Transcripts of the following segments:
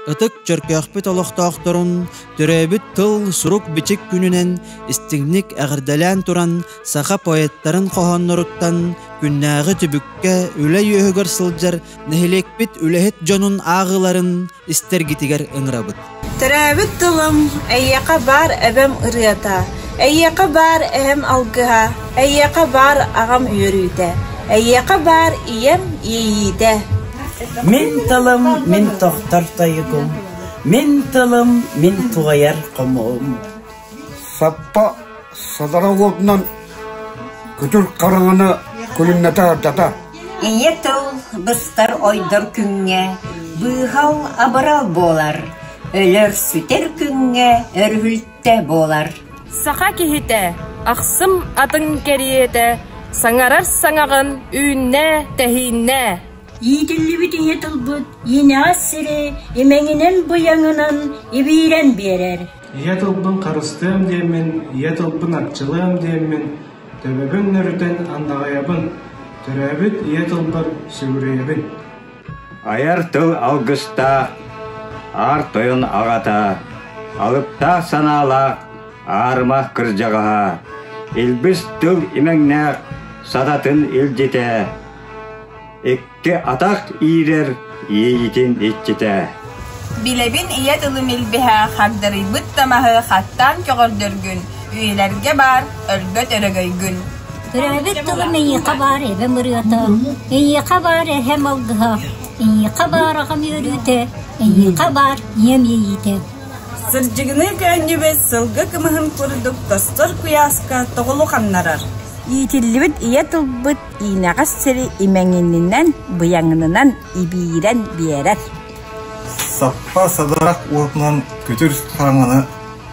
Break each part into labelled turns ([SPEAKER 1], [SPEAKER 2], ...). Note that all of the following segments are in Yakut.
[SPEAKER 1] Ытык Чөркөөхпүт олохтоохторун төрөөбүт тыл сурук-бичик күнүнэн истиҥник эҕэрдэлээн туран саха поэттарын хоһоонноруттан күннээҕи түбүккэ үлэ үөһүгэр сылдьар нэһилиэкпит үлэһит дьонун ааҕыыларын истэргитигэр ыҥырабыт.
[SPEAKER 2] Төрөөбүт тылым, эйиэхэ баар эбэм ырыата, эйиэхэ баар эһэм алгыһа, эйиэхэ баар аҕам үөрүүтэ, эйиэхэ баар ийэм иэйиитэ.
[SPEAKER 3] Мин тылым, мин тохтор тойугум, мин тылым, мин туойар хомуһум.
[SPEAKER 4] Саппа садара уотунан күтүр хараҥаны күлүмнэтэ ардата.
[SPEAKER 5] Ийэ тыл быстар ойдор күҥҥэ быыһал абырал буолар, өлөр-сүтэр күҥҥэ өрүһүлтэ буолар.
[SPEAKER 6] Саха киһитэ ахсым атын кэриэтэ саҥарар саҥаҕын үүннэ-тэһииннэ.
[SPEAKER 7] Иитиллибит ийэ тылбыт иинэҕэс сири имэҥинэн-быйаҥынан ибиирэн биэрэр.
[SPEAKER 8] Ийэ тылбын харыстыам диэммин, ийэ тылбын арчылыам диэммин, төбөбүн нөрүтэн андаҕайабын, төрөөбүт ийэ тылбар сүгүрүйэбин.
[SPEAKER 9] Айар тыл алгыстаах, аар тойон аҕата, алыптаах санаалаах аарыма кырдьаҕаһа, илбис тыл имэҥнээх садатын илдьитэ, икки атах иирэр иэйиитин иччитэ.
[SPEAKER 10] Билэбин ийэ тылым илбиһэ хагдарыйбыт тамаһы хаттаан көҕөрдөргүн, үйэлэргэ баар өлбөт өрөгөйгүн.
[SPEAKER 7] Төрөөбүт тылым эйиэхэ баар эбэм ырыата, эйиэхэ баар эһэм алгыһа, эйиэхэ баар аҕам үөрүүтэ, эйиэхэ баар ийэм иэйиитэ.
[SPEAKER 2] Сырдьыгыныы көөнньүбүт сылгы кымыһын курдук тостор куйааска тоҕулу ханнарар.
[SPEAKER 11] Иитиллибит ийэ тылбыт иинэҕэс сири имэҥининэн, быйаҥынынан ибиирэн биэрэр.
[SPEAKER 12] Саппа садарах уотунан күтүр хараҥаны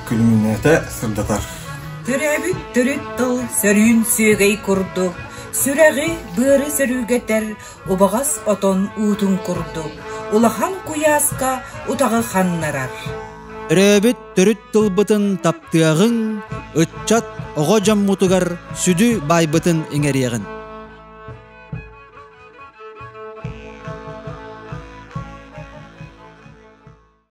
[SPEAKER 12] күлүмнэтэ сырдатар.
[SPEAKER 13] Төрөөбүт төрүт тыл сөрүүн сүөгэй курдук, сүрэҕи, быары сөрүүгэтэр убаҕас отон уутун курдук, улахан куйааска утаҕы ханнарар.
[SPEAKER 1] Төрөөбүт төрүт тылбытын таптыаҕыҥ, ыччат оҕо дьоммутугар сүдү баайбытын иҥэриэҕин.